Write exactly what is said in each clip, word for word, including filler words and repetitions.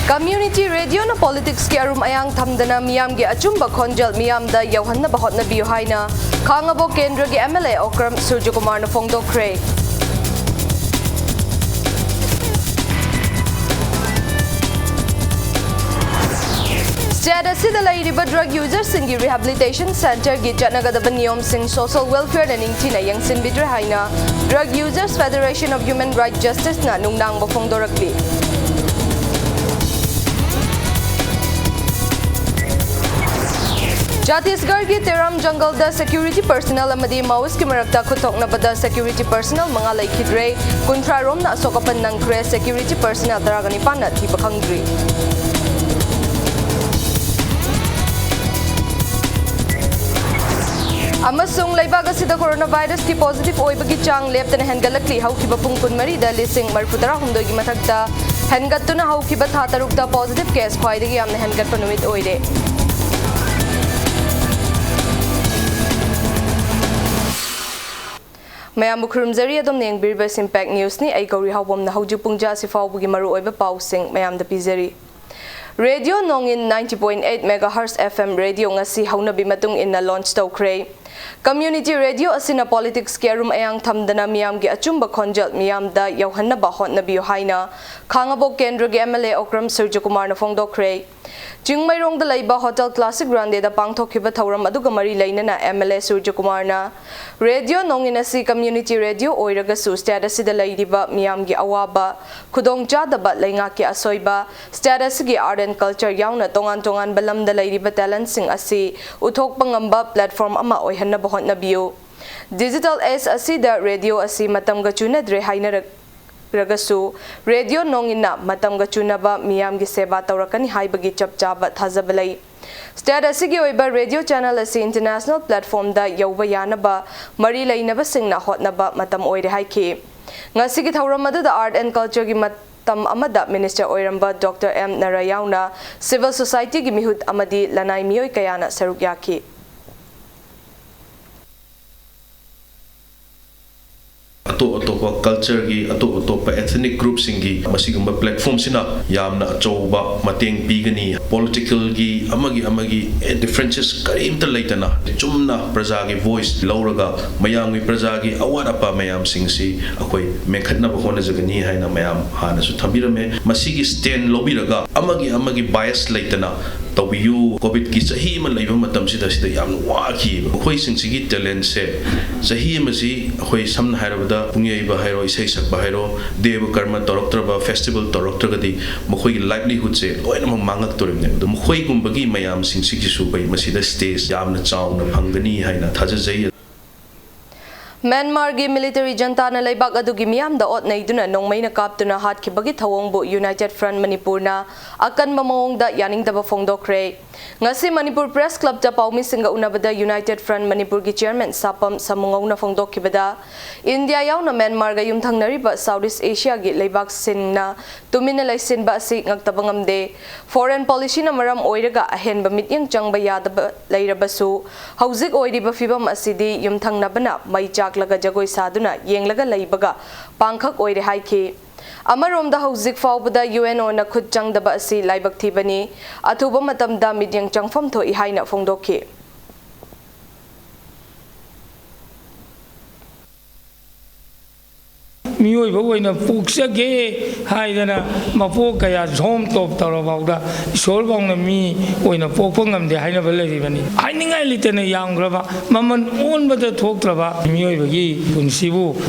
Community Radio ꯅ politics ꯀꯤ ꯑꯔꯨꯝ ꯑꯌꯥꯡ ꯊꯝꯗꯅ ꯃꯤꯌꯥꯝꯒꯤ ꯑꯆꯨꯝꯕ ꯈꯣꯟꯖꯦꯜ ꯃꯤꯌꯥꯝꯗ ꯌꯧꯍꯟꯅꯕ ꯍꯣꯠꯅꯕꯤꯌꯨ ꯍꯥꯏꯅ ꯈꯥꯉꯕꯣꯛ ꯀꯦꯟꯗ꯭ꯔꯒꯤ M L A ꯑꯣꯀ꯭ꯔꯝ ꯁꯨꯔꯖꯀꯨꯃꯥꯔꯅ ꯐꯣꯡꯗꯣꯛꯈ꯭ꯔꯦ꯫ State ꯑꯁꯤꯗ ꯂꯩꯔꯤꯕ drug user ꯁꯤꯡꯒꯤ rehabilitation centre ꯒꯤ ꯆꯠꯅꯒꯗꯕ ꯅꯤꯌꯣꯝꯁꯤꯡ social welfare ꯅ ꯅꯤꯡꯊꯤꯅ ꯌꯦꯡꯁꯤꯟꯕꯤꯗ꯭ꯔꯦ ꯍꯥꯏꯅ Drug Users Federation of Human Rights Justice ꯅ ꯅꯨꯡꯅꯥꯡꯕ ꯐꯣꯡꯗꯣꯔꯛꯂꯤ꯫ ꯆꯇꯤꯁꯒꯔꯒꯤ ꯇꯦꯔꯥꯝ ꯖꯪꯒꯜꯗ security personnel ꯑꯃꯗꯤ Maoist ꯀꯤ ꯃꯔꯛꯇ ꯈꯨꯠꯊꯣꯛꯅꯕꯗ security personnel ꯃꯉꯥ ꯂꯩꯈꯤꯗ꯭ꯔꯦ, ꯀꯨꯟꯊ꯭ꯔꯥ ꯔꯣꯝꯅ ꯑꯁꯣꯛ ꯑꯄꯟ ꯅꯪꯈ꯭ꯔꯦ, security personnel ꯇꯔꯥꯒ ꯅꯤꯄꯥꯟꯅ ꯊꯤꯕ ꯈꯪꯗ꯭ꯔꯤ꯫ ꯑꯃꯁꯨꯡ ꯂꯩꯕꯥꯛ ꯑꯁꯤꯗ coronavirus ꯀꯤ positive ꯑꯣꯏꯕꯒꯤ ꯆꯥꯡ ꯂꯦꯞꯇꯅ ꯍꯦꯟꯒꯠꯂꯛꯂꯤ꯫ ꯍꯧꯈꯤꯕ ꯄꯨꯡ ꯀꯨꯟꯃꯔꯤꯗ ꯂꯤꯁꯤꯡ ꯃꯔꯤꯐꯨ ꯇꯔꯥꯍꯨꯝꯗꯣꯏꯒꯤ ꯃꯊꯛꯇ ꯍꯦꯟꯒꯠꯇꯨꯅ ꯍꯧꯈꯤꯕ ꯊꯥ ꯇꯔꯨꯛꯇ positive case ꯈ꯭ꯋꯥꯏꯗꯒꯤ ꯌꯥꯝꯅ ꯍꯦꯟꯒꯠꯄ ꯅꯨꯃꯤꯠ ꯑꯣꯏꯔꯦ꯫ ꯃꯌꯥꯝꯕꯨ ꯈꯨꯔꯨꯝꯖꯔꯤ, ꯑꯗꯣꯝꯅ ꯌꯦꯡꯕꯤꯔꯤꯕ Impact News ꯅꯤ꯫ ꯑꯩ ꯒꯧꯔꯤ ꯍꯥꯎꯕꯝꯅ ꯍꯧꯖꯤꯛ ꯄꯨꯡ ꯖꯥꯁꯤ ꯐꯥꯎꯕꯒꯤ ꯃꯔꯨꯑꯣꯏꯕ ꯄꯥꯎꯁꯤꯡ ꯃꯌꯥꯝꯗ ꯄꯤꯖꯔꯤ꯫ ꯔꯦꯗꯤꯑꯣ ꯅꯣꯡꯏꯟ ninety point eight megahertz F M radio ꯉꯁꯤ ꯍꯧꯅꯕꯤ ꯃꯇꯨꯡ ꯏꯟꯅ launch ꯇꯧꯈ꯭ꯔꯦ꯫ Community radio ꯑꯁꯤꯅ politics ꯀꯤ ꯑꯔꯨꯝ ꯑꯌꯥꯡ ꯊꯝꯗꯅ ꯃꯤꯌꯥꯝꯒꯤ ꯑꯆꯨꯝꯕ ꯈꯣꯟꯖꯦꯜ ꯃꯤꯌꯥꯝꯗ ꯌꯧꯍꯟꯅꯕ ꯍꯣꯠꯅꯕꯤꯌꯨ ꯍꯥꯏꯅ ꯈꯥꯉꯕꯣꯛ ꯀꯦꯟꯗ꯭ꯔꯒꯤ M L A ꯑꯣꯀ꯭ꯔꯝ ꯁꯨꯔꯖꯀꯨꯃꯥꯔꯅ ꯐꯣꯡꯗꯣꯛꯈ꯭ꯔꯦ꯫ ꯆꯤꯡꯃꯩꯔꯣꯡꯗ ꯂꯩꯕ Hotel Classic Grande ꯗ ꯄꯥꯡꯊꯣꯛꯈꯤꯕ ꯊꯧꯔꯝ ꯑꯗꯨꯒ ꯃꯔꯤ ꯂꯩꯅꯅ M L A ꯁꯨꯔꯖꯀꯨꯃꯥꯔꯅ ꯔꯦꯗꯤꯑꯣ ꯅꯣꯡꯏꯟ ꯑꯁꯤ community radio ꯑꯣꯏꯔꯒꯁꯨ state ꯑꯁꯤꯗ ꯂꯩꯔꯤꯕ ꯃꯤꯌꯥꯝꯒꯤ ꯑꯋꯥꯕ, ꯈꯨꯗꯣꯡꯆꯥꯗꯕ, ꯂꯩꯉꯥꯛꯀꯤ ꯑꯁꯣꯏꯕ, state ꯑꯁꯤꯒꯤ art and culture ꯌꯥꯎꯅ ꯇꯣꯉꯥꯟ ꯇꯣꯉꯥꯟꯕ ꯂꯝꯗ ꯂꯩꯔꯤꯕ talent ꯁꯤꯡ ꯑꯁꯤ ꯎꯠꯊꯣꯛꯄ ꯉꯝꯕ platform ꯑꯃ ꯑꯣꯏꯍꯟꯅꯕ ꯍꯣꯠꯅꯕꯤꯌꯨ꯫ Digital age ꯑꯁꯤꯗ ꯔꯦꯗꯤꯑꯣ ꯑꯁꯤ ꯃꯇꯝꯒ ꯆꯨꯅꯗ꯭ꯔꯦ ꯍꯥꯏꯅꯔꯛꯂꯒꯁꯨ, ꯔꯦꯗꯤꯑꯣ ꯅꯣꯡꯏꯟꯅ ꯃꯇꯝꯒ ꯆꯨꯅꯕ ꯃꯤꯌꯥꯝꯒꯤ ꯁꯦꯕꯥ ꯇꯧꯔꯛꯀꯅꯤ ꯍꯥꯏꯕꯒꯤ ꯆꯞ ꯆꯥꯕ ꯊꯥꯖꯕ ꯂꯩ꯫ State ꯑꯁꯤꯒꯤ ꯑꯣꯏꯕ ꯔꯦꯗꯤꯑꯣ channel ꯑꯁꯤ international platform ꯗ ꯌꯧꯕ ꯌꯥꯅꯕ ꯃꯔꯤ ꯂꯩꯅꯕꯁꯤꯡꯅ ꯍꯣꯠꯅꯕ ꯃꯇꯝ ꯑꯣꯏꯔꯦ ꯍꯥꯏꯈꯤ꯫ ꯉꯁꯤꯒꯤ ꯊꯧꯔꯝ ꯑꯗꯨꯗ Art and Culture ꯒꯤ ꯃꯇꯝ ꯑꯃꯗ Minister ꯑꯣꯏꯔꯝꯕ Doctor M ꯅꯔꯥ ꯌꯥꯎꯅ civil society ꯒꯤ ꯃꯤꯍꯨꯠ ꯑꯃꯗꯤ ꯂꯅꯥꯏ ꯃꯤꯑꯣꯏ ꯀꯌꯥꯅ ꯁꯔꯨꯛ ꯌꯥꯈꯤ꯫ ꯑꯇꯣꯞ ꯑꯇꯣꯞꯄ ꯀꯜꯆꯔꯒꯤ ꯑꯇꯣꯞ ꯑꯇꯣꯞꯄ ethnic groupꯁꯤꯡꯒꯤ ꯃꯁꯤꯒꯨꯝꯕ platformꯁꯤꯅ ꯌꯥꯝꯅ ꯑꯆꯧꯕ ꯃꯇꯦꯡ ꯄꯤꯒꯅꯤ꯫ Politicalꯒꯤ ꯑꯃꯒꯤ ꯑꯃꯒꯤ differences ꯀꯔꯤꯝꯇ ꯂꯩꯇꯅ ꯆꯨꯝꯅ ꯄ꯭ꯔꯖꯥꯒꯤ voice ꯂꯧꯔꯒ ꯃꯌꯥꯝꯒꯤ, ꯄ꯭ꯔꯖꯥꯒꯤ ꯑꯋꯥꯠ ꯑꯄꯥ ꯃꯌꯥꯝꯁꯤꯡꯁꯤ ꯑꯩꯈꯣꯏ ꯃꯦꯟꯈꯠꯅꯕ ꯍꯣꯠꯅꯖꯒꯅꯤ ꯍꯥꯏꯅ ꯃꯌꯥꯝ ꯍꯥꯟꯅꯁꯨ ꯊꯝꯕꯤꯔꯝꯃꯦ꯫ ꯃꯁꯤꯒꯤ stand ꯂꯧꯕꯤꯔꯒ ꯑꯃꯒꯤ ꯑꯃꯒꯤ bias ꯂꯩꯇꯅ ꯇꯧꯕꯤꯌꯨ꯫ ꯀꯣꯚꯤꯗꯀꯤ ꯆꯍꯤ ꯑꯃ ꯂꯩꯕ ꯃꯇꯝꯁꯤꯗ ꯁꯤꯗ ꯌꯥꯝꯅ ꯋꯥꯈꯤꯕ ꯃꯈꯣꯏꯁꯤꯡꯁꯤꯒꯤ talentꯁꯦ, ꯆꯍꯤ ꯑꯃꯁꯤ ꯑꯩꯈꯣꯏ ꯁꯝꯅ ꯍꯥꯏꯔꯕꯗ ꯄꯨꯡ ꯌꯩꯕ ꯍꯥꯏꯔꯣ, ꯏꯁꯩ ꯁꯛꯄ ꯍꯥꯏꯔꯣ, ꯗꯦꯕ ꯀꯔꯃ ꯇꯧꯔꯛꯇ꯭ꯔꯕ, festival ꯇꯧꯔꯛꯇ꯭ꯔꯒꯗꯤ ꯃꯈꯣꯏꯒꯤ livelihoodꯁꯦ ꯂꯣꯏꯅꯃꯛ ꯃꯥꯡꯉꯛꯇꯣꯔꯤꯕꯅꯦ꯫ ꯑꯗꯣ ꯃꯈꯣꯏꯒꯨꯝꯕꯒꯤ ꯃꯌꯥꯝꯁꯤꯡꯁꯤꯒꯤꯁꯨ ꯑꯩꯈꯣꯏ ꯃꯁꯤꯗ stage ꯌꯥꯝꯅ ꯆꯥꯎꯅ ꯐꯪꯒꯅꯤ ꯍꯥꯏꯅ ꯊꯥꯖꯖꯩ꯫ ꯃ꯭ꯌꯥꯟꯃꯥꯔꯒꯤ military juntaꯅ ꯂꯩꯕꯥꯛ ꯑꯗꯨꯒꯤ ꯃꯤꯌꯥꯝꯗ ꯑꯣꯠ ꯅꯩꯗꯨꯅ ꯅꯣꯡꯃꯩꯅ ꯀꯥꯞꯇꯨꯅ ꯍꯥꯠꯈꯤꯕꯒꯤ ꯊꯧꯑꯣꯡꯕꯨ United Front ꯃꯅꯤꯄꯨꯔꯅ ꯑꯀꯟꯕ ꯃꯑꯣꯡꯗ ꯌꯥꯅꯤꯡꯗꯕ ꯐꯣꯡꯗꯣꯛꯈ꯭ꯔꯦ꯫ ꯉꯁꯤ ꯃꯅꯤꯄꯨꯔ Press Clubꯇ ꯄꯥꯎꯃꯤꯁꯤꯡꯒ ꯎꯅꯕꯗ United Front ꯃꯅꯤꯄꯨꯔꯒꯤ chairman ꯁꯥꯄꯝ ꯁꯥꯃꯨꯉꯧꯅ ꯐꯣꯡꯗꯣꯛꯈꯤꯕꯗ, ꯏꯟꯗꯤꯌꯥ ꯌꯥꯎꯅ ꯃ꯭ꯌꯥꯟꯃꯥꯔꯒ ꯌꯨꯝꯊꯪꯅꯔꯤꯕ South East Asiaꯒꯤ ꯂꯩꯕꯥꯛꯁꯤꯡꯅ ꯇꯨꯃꯤꯟꯅ ꯂꯩꯁꯤꯟꯕ ꯑꯁꯤ ꯉꯛꯇꯕ ꯉꯝꯗꯦ꯫ Foreign policyꯅ ꯃꯔꯝ ꯑꯣꯏꯔꯒ ꯑꯍꯦꯟꯕ ꯃꯤꯠꯌꯦꯡ ꯆꯪꯕ ꯌꯥꯗꯕ ꯂꯩꯔꯕꯁꯨ, ꯍꯧꯖꯤꯛ ꯑꯣꯏꯔꯤꯕ ꯐꯤꯚꯝ ꯑꯁꯤꯗꯤ ꯌꯨꯝꯊꯪꯅꯕꯅ ꯃꯩ ꯆꯥꯛꯂꯒ ꯖꯒꯣꯏ ꯁꯥꯗꯨꯅ ꯌꯦꯡꯂꯒ ꯂꯩꯕꯒ ꯄꯥꯡꯈꯛ ꯑꯣꯏꯔꯦ ꯍꯥꯏꯈꯤ꯫ ꯑꯃꯔꯣꯝꯗ ꯍꯧꯖꯤꯛ ꯐꯥꯎꯕꯗ UNOꯅ ꯈꯨꯠ ꯆꯪꯗꯕ ꯑꯁꯤ ꯂꯥꯏꯕꯛ ꯊꯤꯕꯅꯤ꯫ ꯑꯊꯨꯕ ꯃꯇꯝꯗ ꯃꯤꯠꯌꯦꯡ ꯆꯪꯐꯝ ꯊꯣꯛꯏ ꯍꯥꯏꯅ ꯐꯣꯡꯗꯣꯛꯈꯤ꯫ ꯃꯤꯑꯣꯏꯕ ꯑꯣꯏꯅ ꯄꯣꯛꯆꯒꯦ ꯍꯥꯏꯗꯅ ꯃꯄꯣꯛ ꯀꯌꯥ ꯖꯣꯝ ꯇꯣꯞ ꯇꯧꯔꯐꯥꯎꯗ ꯏꯁꯣꯔꯐꯥꯎꯅ ꯃꯤ ꯑꯣꯏꯅ ꯄꯣꯛꯄ ꯉꯝꯗꯦ ꯍꯥꯏꯅꯕ ꯂꯩꯔꯤꯕꯅꯤ꯫ ꯍꯥꯏꯅꯤꯡꯉꯥꯏ ꯂꯩꯇꯅ ꯌꯥꯝꯈ꯭ꯔꯕ, ꯃꯃꯜ ꯑꯣꯟꯕꯗ ꯊꯣꯛꯇ꯭ꯔꯕ ꯃꯤꯑꯣꯏꯕꯒꯤ ꯄꯨꯟꯁꯤꯕꯨ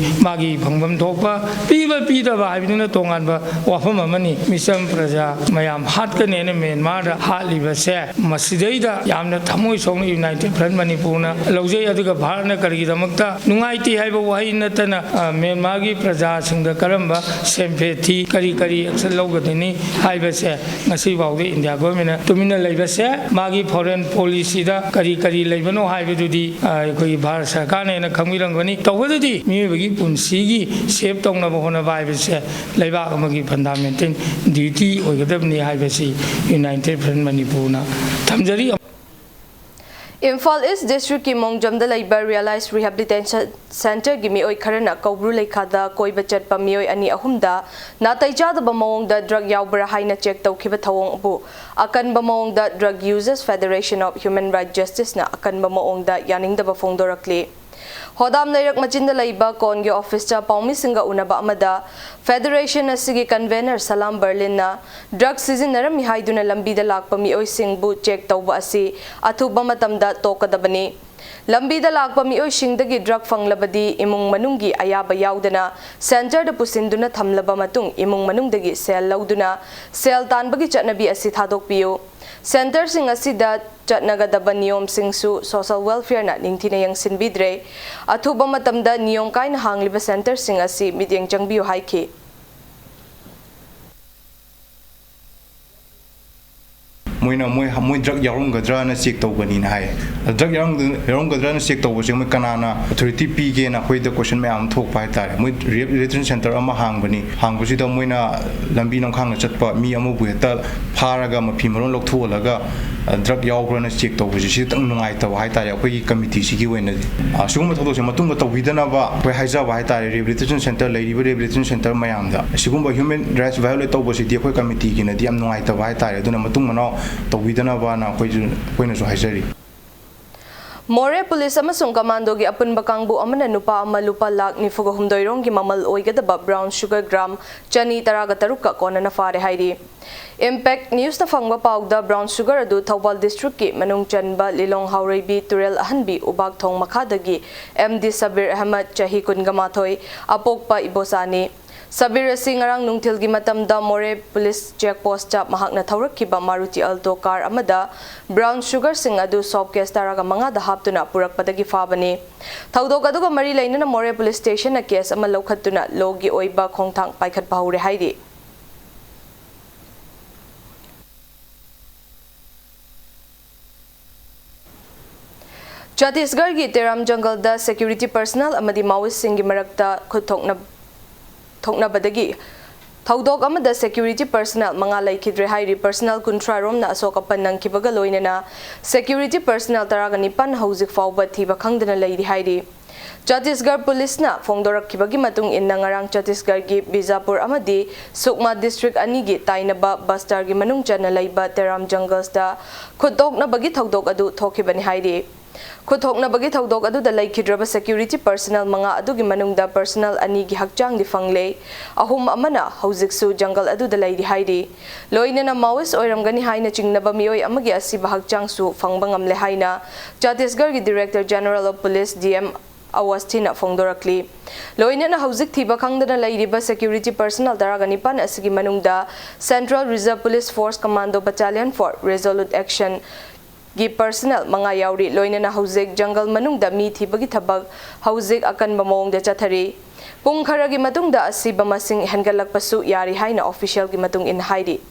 ꯃꯥꯒꯤ ꯐꯪꯐꯝ ꯊꯣꯛꯄ ꯄꯤꯕ ꯄꯤꯗꯕ ꯍꯥꯏꯕꯗꯨꯅ ꯇꯣꯉꯥꯟꯕ ꯋꯥꯐꯝ ꯑꯃꯅꯤ꯫ ꯃꯤꯆꯝ ꯄ꯭ꯔꯖꯥ ꯃꯌꯥꯝ ꯍꯥꯠꯀꯅꯦꯅ ꯃ꯭ꯌꯥꯟꯃꯥꯔꯗ ꯍꯥꯠꯂꯤꯕꯁꯦ, ꯃꯁꯤꯗꯩꯗ ꯌꯥꯝꯅ ꯊꯃꯣꯏ ꯁꯣꯛꯅ United Front ꯃꯅꯤꯄꯨꯔꯅ ꯂꯧꯖꯩ꯫ ꯑꯗꯨꯒ ꯚꯥꯔꯠꯅ ꯀꯔꯤꯒꯤꯗꯃꯛꯇ ꯅꯨꯡꯉꯥꯏꯇꯦ ꯍꯥꯏꯕ ꯋꯥꯍꯩ ꯅꯠꯇꯅ, ꯑ, ꯃ꯭ꯌꯥꯟꯃꯥꯔꯒꯤ ꯄ꯭ꯔꯖꯥꯁꯤꯡꯗ ꯀꯔꯝꯕ sympathy, ꯀꯔꯤ ꯀꯔꯤ action ꯂꯧꯒꯗꯣꯏꯅꯤ ꯍꯥꯏꯕꯁꯦ ꯉꯁꯤ ꯐꯥꯎꯗ ꯏꯟꯗꯤꯌꯥ governmentꯅ ꯇꯨꯃꯤꯟꯅ ꯂꯩꯕꯁꯦ, ꯃꯥꯒꯤ foreign policyꯗ ꯀꯔꯤ ꯀꯔꯤ ꯂꯩꯕꯅꯣ ꯍꯥꯏꯕꯗꯨꯗꯤ, ꯑ, ꯑꯩꯈꯣꯏꯒꯤ ꯚꯥꯔꯠ ꯁꯔꯀꯥꯔꯅ ꯍꯦꯟꯅ ꯈꯪꯕꯤꯔꯝꯒꯅꯤ꯫ ꯇꯧꯕꯗꯗꯤ ꯃꯤꯑꯣꯏꯕꯒꯤ ꯄꯨꯟꯁꯤꯒꯤ save ꯇꯧꯅꯕ ꯍꯣꯠꯅꯕ ꯍꯥꯏꯕꯁꯦ ꯂꯩꯕꯥꯛ ꯑꯃꯒꯤ fundamental duty ꯑꯣꯏꯒꯗꯕꯅꯤ ꯍꯥꯏꯕꯁꯤ United Front ꯃꯅꯤꯄꯨꯔꯅ ꯊꯝꯖꯔꯤ꯫ ꯏꯝꯐꯥꯜ ꯏꯁ ꯗꯤꯁꯇ꯭ꯔꯤꯛꯀꯤ ꯃꯣꯡꯖꯝꯗ ꯂꯩꯕ ꯔꯤꯌꯦꯂꯥꯏꯖ ꯔꯤꯍꯦꯕꯤꯂꯤꯇꯦꯁꯟ ꯁꯦꯟꯇꯔꯒꯤ ꯃꯤꯑꯣꯏ ꯈꯔꯅ ꯀꯧꯕ꯭ꯔꯨ ꯂꯩꯈꯥꯗ ꯀꯣꯏꯕ ꯆꯠꯄ ꯃꯤꯑꯣꯏ ꯑꯅꯤ ꯑꯍꯨꯝꯗ ꯅꯥꯇꯩ ꯆꯥꯗꯕ ꯃꯑꯣꯡꯗ ꯗ꯭ꯔꯒ ꯌꯥꯎꯕ꯭ꯔꯥ ꯍꯥꯏꯅ ꯆꯦꯛ ꯇꯧꯈꯤꯕ ꯊꯧꯑꯣꯡ ꯑꯗꯨ ꯑꯀꯟꯕ ꯃꯑꯣꯡꯗ drug users federation of human right ꯖꯁꯇꯤꯁꯅ ꯑꯀꯟꯕ ꯃꯑꯣꯡꯗ ꯌꯥꯅꯤꯡꯗꯕ ꯐꯣꯡꯗꯣꯔꯛꯂꯤ꯫ ꯍꯣꯗꯥꯝ ꯂꯩꯔꯛ ꯃꯆꯤꯟꯗ ꯂꯩꯕ ꯀꯣꯟꯒꯤ ꯑꯣꯐꯤꯁꯇ ꯄꯥꯎꯃꯤꯁꯤꯡꯒ ꯎꯅꯕ ꯑꯃꯗ ꯐꯦꯗꯔꯦꯁꯟ ꯑꯁꯤꯒꯤ ꯀꯟꯚꯦꯅꯔ ꯁꯂꯥꯝ ꯕꯔꯂꯤꯟꯅ ꯗ꯭ꯔꯒ ꯁꯤꯖꯤꯟꯅꯔꯝꯃꯤ ꯍꯥꯏꯗꯨꯅ ꯂꯝꯕꯤꯗ ꯂꯥꯛꯄ ꯃꯤꯑꯣꯏꯁꯤꯡꯕꯨ ꯆꯦꯛ ꯇꯧꯕ ꯑꯁꯤ ꯑꯊꯨꯕ ꯃꯇꯝꯗ ꯇꯣꯛꯀꯗꯕꯅꯤ꯫ ꯂꯝꯕꯤꯗ ꯂꯥꯛꯄ ꯃꯤꯑꯣꯏꯁꯤꯡꯗꯒꯤ ꯗ꯭ꯔꯒ ꯐꯪꯂꯕꯗꯤ ꯏꯃꯨꯡ ꯃꯅꯨꯡꯒꯤ ꯑꯌꯥꯕ ꯌꯥꯎꯗꯅ ꯁꯦꯟꯇꯔꯗ ꯄꯨꯁꯤꯟꯗꯨꯅ ꯊꯝꯂꯕ ꯃꯇꯨꯡ ꯏꯃꯨꯡ ꯃꯅꯨꯡꯗꯒꯤ ꯁꯦꯜ ꯂꯧꯗꯨꯅ ꯁꯦꯜ ꯇꯥꯟꯕꯒꯤ ꯆꯠꯅꯕꯤ ꯑꯁꯤ ꯊꯥꯗꯣꯛꯄꯤꯌꯨ꯫ ꯁꯦꯟꯇꯔꯁꯤꯡ ꯑꯁꯤꯗ ꯆꯠꯅꯒꯗꯕ ꯅꯤꯌꯣꯝꯁꯤꯡꯁꯨ ꯁꯣꯁꯦꯜ ꯋꯦꯜꯐꯤꯌꯔꯅ ꯅꯤꯡꯊꯤꯅ ꯌꯦꯡꯁꯤꯟꯕꯤꯗ꯭ꯔꯦ꯫ ꯑꯊꯨꯕ ꯃꯇꯝꯗ ꯅꯤꯌꯣꯝ ꯀꯥꯏꯅ ꯍꯥꯡꯂꯤꯕ ꯁꯦꯟꯇꯔꯁꯤꯡ ꯑꯁꯤ ꯃꯤꯠꯌꯦꯡ ꯆꯪꯕꯤꯌꯨ ꯍꯥꯏꯈꯤ꯫ ꯃꯣꯏꯅ ꯃꯣꯏ ꯃꯣꯏ ꯗ꯭ꯔꯒ ꯌꯥꯎꯔꯝꯒꯗ꯭ꯔꯥꯅ ꯆꯦꯛ ꯇꯧꯕꯅꯤꯅ ꯍꯥꯏ꯫ ꯗ꯭ꯔꯒ ꯌꯥꯎꯔꯝꯒꯗ꯭ꯔꯥꯅ ꯆꯦꯛ ꯇꯧꯕꯁꯦ ꯃꯣꯏ ꯀꯅꯥꯅ ꯑꯣꯊꯣꯔꯤꯇꯤ ꯄꯤꯒꯦꯅ ꯑꯩꯈꯣꯏꯗ ꯀꯣꯏꯁꯟ ꯃꯌꯥꯝ ꯑꯃ ꯊꯣꯛꯄ ꯍꯥꯏꯇꯥꯔꯦ꯫ ꯃꯣꯏ ꯔꯤꯍꯦꯕꯤꯂꯤꯇꯦꯁꯟ ꯁꯦꯟꯇꯔ ꯑꯃ ꯍꯥꯡꯕꯅꯤ, ꯍꯥꯡꯕꯁꯤꯗ ꯃꯣꯏꯅ ꯂꯝꯕꯤ ꯂꯝꯈꯥꯡꯗ ꯆꯠꯄ ꯃꯤ ꯑꯃꯕꯨ ꯍꯦꯛꯇ ꯐꯥꯔꯒ ꯃꯐꯤ ꯃꯔꯣꯟ ꯂꯧꯊꯣꯛꯍꯜꯂꯒ ꯗ꯭ꯔꯒ ꯌꯥꯎꯕ꯭ꯔꯥꯅ ꯆꯦꯛ ꯇꯧꯕꯁꯦ ꯁꯤ ꯈꯤꯇꯪ ꯅꯨꯡꯉꯥꯏꯇꯕ ꯍꯥꯏꯇꯥꯔꯦ ꯑꯩꯈꯣꯏꯒꯤ ꯀꯃꯤꯇꯤꯁꯤꯒꯤ ꯑꯣꯏꯅꯗꯤ꯫ ꯑ, ꯁꯤꯒꯨꯝꯕ ꯊꯧꯗꯣꯛꯁꯦ ꯃꯇꯨꯡꯗ ꯇꯧꯕꯤꯗꯅꯕ ꯑꯩꯈꯣꯏ ꯍꯥꯏꯖꯕ ꯍꯥꯏꯇꯥꯔꯦ, ꯔꯤꯍꯦꯕꯤꯂꯤꯇꯦꯁꯟ ꯁꯦꯟꯇꯔ, ꯂꯩꯔꯤꯕ ꯔꯤꯍꯦꯕꯤꯂꯤꯇꯦꯁꯟ ꯁꯦꯟꯇꯔ ꯃꯌꯥꯝꯗ꯫ ꯑꯁꯤꯒꯨꯝꯕ ꯍ꯭ꯌꯨꯃꯦꯟ ꯔꯥꯏꯠꯁ ꯚꯥꯏꯑꯣꯂꯦꯠ ꯇꯧꯕꯁꯤꯗꯤ ꯑꯩꯈꯣꯏ ꯀꯃꯤꯇꯤꯒꯤꯅꯗꯤ ꯌꯥꯝ ꯅꯨꯡꯉꯥꯏꯇꯕ ꯍꯥꯏꯇꯥꯔꯦ꯫ ꯑꯗꯨꯅ ꯃꯇꯨꯡ ꯃꯅꯥꯎ ꯇꯧꯕꯤꯗꯅꯕꯅ ꯑꯩꯈꯣꯏꯁꯨ, ꯑꯩꯈꯣꯏꯅꯁꯨ ꯍꯥꯏꯖꯔꯤ꯫ ꯃꯣꯔꯦ ꯄꯨꯂꯤꯁ ꯑꯃꯁꯨꯡ ꯀꯃꯥꯟꯗꯣꯒꯤ ꯑꯄꯨꯟꯕ ꯀꯥꯡꯕꯨ ꯑꯃꯅ ꯅꯨꯄꯥ ꯑꯃ ꯂꯨꯄꯥ ꯂꯥꯈ ꯅꯤꯐꯨꯒ ꯍꯨꯝꯗꯣꯏ ꯔꯣꯝꯒꯤ ꯃꯃꯜ ꯑꯣꯏꯒꯗꯕ ꯕ꯭ꯔꯥꯎꯟ ꯁꯨꯒꯔ ꯒ꯭ꯔꯥꯝ ꯆꯅꯤ ꯇꯔꯥꯒ ꯇꯔꯨꯛꯀ ꯀꯣꯟꯅꯅ ꯐꯥꯔꯦ ꯍꯥꯏꯔꯤ꯫ ꯏꯝꯄꯦꯛ ꯅ꯭ꯌꯨꯁꯅ ꯐꯪꯕ ꯄꯥꯎꯗ, ꯕ꯭ꯔꯥꯎꯟ ꯁꯨꯒꯔ ꯑꯗꯨ ꯊꯧꯕꯥꯜ ꯗꯤꯁꯇ꯭ꯔꯤꯛꯀꯤ ꯃꯅꯨꯡ ꯆꯟꯕ ꯂꯤꯂꯣꯡ ꯍꯥꯎꯔꯩꯕꯤ ꯇꯨꯔꯦꯜ ꯑꯍꯟꯕꯤ ꯎꯕꯥꯛ ꯊꯣꯡ ꯃꯈꯥꯗꯒꯤ ꯑꯦꯝ ꯗꯤ ꯁꯕꯤꯔ ꯑꯍꯃꯗ, ꯆꯍꯤ ꯀꯨꯟꯒ ꯃꯥꯊꯣꯏ, ꯑꯄꯣꯛꯄ ꯏꯕꯣꯆꯥꯅꯤ꯫ ꯁꯕꯤꯔ ꯑꯁꯤ ꯉꯔꯥꯡ ꯅꯨꯡꯊꯤꯜꯒꯤ ꯃꯇꯝꯗ ꯃꯣꯔꯦ ꯄꯨꯂꯤꯁ ꯆꯦꯛ ꯄꯣꯁꯇ ꯃꯍꯥꯛꯅ ꯊꯧꯔꯛꯈꯤꯕ ꯃꯥꯔꯨꯇꯤ ꯑꯜꯇꯣ ꯀꯥꯔ ꯑꯃꯗ ꯕ꯭ꯔꯥꯎꯟ ꯁꯨꯒꯔꯁꯤꯡ ꯑꯗꯨ ꯁꯣꯞ ꯀꯦꯁ ꯇꯔꯥꯒ ꯃꯉꯥꯗ ꯍꯥꯞꯇꯨꯅ ꯄꯨꯔꯛꯄꯗꯒꯤ ꯐꯥꯕꯅꯤ꯫ ꯊꯧꯗꯣꯛ ꯑꯗꯨꯒ ꯃꯔꯤ ꯂꯩꯅꯅ ꯃꯣꯔꯦ ꯄꯨꯂꯤꯁ ꯁ꯭ꯇꯦꯁꯟꯅ ꯀꯦꯁ ꯑꯃ ꯂꯧꯈꯠꯇꯨꯅ ꯂꯣꯒꯤ ꯑꯣꯏꯕ ꯈꯣꯡꯊꯥꯡ ꯄꯥꯏꯈꯠꯄ ꯍꯧꯔꯦ ꯍꯥꯏꯔꯤ꯫ ꯆꯇꯤꯁꯒꯔꯒꯤ ꯇꯦꯔꯥꯝ ꯖꯪꯒꯜꯗ ꯁꯦꯀ꯭ꯌꯨꯔꯤꯇꯤ ꯄꯔꯁꯅꯦꯜ ꯑꯃꯗꯤ ꯃꯥꯑꯣꯏꯁꯤꯡꯒꯤ ꯃꯔꯛꯇ ꯈꯨꯠ ꯊꯣꯛꯅ-, ꯊꯣꯛꯅꯕꯗꯒꯤ ꯊꯧꯗꯣꯛ ꯑꯃꯗ security personnel ꯃꯉꯥ ꯂꯩꯈꯤꯗ꯭ꯔꯦ ꯍꯥꯏꯔꯤ꯫ Personnel ꯀꯨꯟꯊ꯭ꯔꯥ ꯔꯣꯝꯅ ꯑꯁꯣꯛ ꯑꯄꯟ ꯅꯪꯈꯤꯕꯒ ꯂꯣꯏꯅꯅ security personnel ꯇꯔꯥꯒ ꯅꯤꯄꯥꯟ ꯍꯧꯖꯤꯛ ꯐꯥꯎꯕ ꯊꯤꯕ ꯈꯪꯗꯅ ꯂꯩꯔꯤ ꯍꯥꯏꯔꯤ꯫ ꯆꯇꯤꯁꯒꯔ ꯄꯨꯂꯤꯁꯅ ꯐꯣꯡꯗꯣꯔꯛꯈꯤꯕꯒꯤ ꯃꯇꯨꯡ ꯏꯟꯅ, ꯉꯔꯥꯡ ꯆꯇꯤꯁꯒꯔꯒꯤ ꯕꯤꯖꯥꯄꯨꯔ ꯑꯃꯗꯤ ꯁꯨꯛꯃꯥ district ꯑꯅꯤꯒꯤ ꯇꯥꯏꯅꯕ ꯕꯁꯇꯔꯒꯤ ꯃꯅꯨꯡ ꯆꯟꯅ ꯂꯩꯕ ꯇꯦꯔꯥꯝ ꯖꯪꯒꯜꯁꯇ ꯈꯨꯠꯇꯣꯛꯅꯕꯒꯤ ꯊꯧꯗꯣꯛ ꯑꯗꯨ ꯊꯣꯛꯈꯤꯕꯅꯤ ꯍꯥꯏꯔꯤ꯫ ꯈꯨꯠꯊꯣꯛꯅꯕꯒꯤ ꯊꯧꯗꯣꯛ ꯑꯗꯨꯗ ꯂꯩꯈꯤꯗ꯭ꯔꯕ security personnel ꯃꯉꯥ ꯑꯗꯨꯒꯤ ꯃꯅꯨꯡꯗ personnel ꯑꯅꯤꯒꯤ ꯍꯛꯆꯥꯡꯗꯤ ꯐꯪꯂꯦ, ꯑꯍꯨꯝ ꯑꯃꯅ ꯍꯧꯖꯤꯛꯁꯨ ꯖꯪꯒꯜ ꯑꯗꯨꯗ ꯂꯩꯔꯤ ꯍꯥꯏꯔꯤ꯫ ꯂꯣꯏꯅꯅ Maoist ꯑꯣꯏꯔꯝꯒꯅꯤ ꯍꯥꯏꯅ ꯆꯤꯡꯅꯕ ꯃꯤꯑꯣꯏ ꯑꯃꯒꯤ ꯑꯁꯤꯕ ꯍꯛꯆꯥꯡꯁꯨ ꯐꯪꯕ ꯉꯝꯂꯦ ꯍꯥꯏꯅ ꯆꯇꯤꯁꯒꯔꯒꯤ Director General of Police, D M ꯑꯋꯁꯊꯤꯅ ꯐꯣꯡꯗꯣꯔꯛꯂꯤ꯫ ꯂꯣꯏꯅꯅ ꯍꯧꯖꯤꯛ ꯊꯤꯕ ꯈꯪꯗꯅ ꯂꯩꯔꯤꯕ security personnel ꯇꯔꯥꯒ ꯅꯤꯄꯥꯟ ꯑꯁꯤꯒꯤ ꯃꯅꯨꯡꯗ Central Reserve Police Force Commando Battalion for Resolute Action ꯒꯤ personnel ꯃꯉꯥ ꯌꯥꯎꯔꯤ꯫ ꯂꯣꯏꯅꯅ ꯍꯧꯖꯤꯛ ꯖꯪꯒꯜ ꯃꯅꯨꯡꯗ ꯃꯤ ꯊꯤꯕꯒꯤ ꯊꯕꯛ ꯍꯧꯖꯤꯛ ꯑꯀꯟꯕ ꯃꯑꯣꯡꯗ ꯆꯠꯊꯔꯤ꯫ ꯄꯨꯡ ꯈꯔꯒꯤ ꯃꯇꯨꯡꯗ ꯑꯁꯤꯕ ꯃꯁꯤꯡ ꯍꯦꯟꯒꯠꯂꯛꯄꯁꯨ ꯌꯥꯔꯤ ꯍꯥꯏꯅ officialꯒꯤ ꯃꯇꯨꯡ ꯏꯟꯅ ꯍꯥꯏꯔꯤ꯫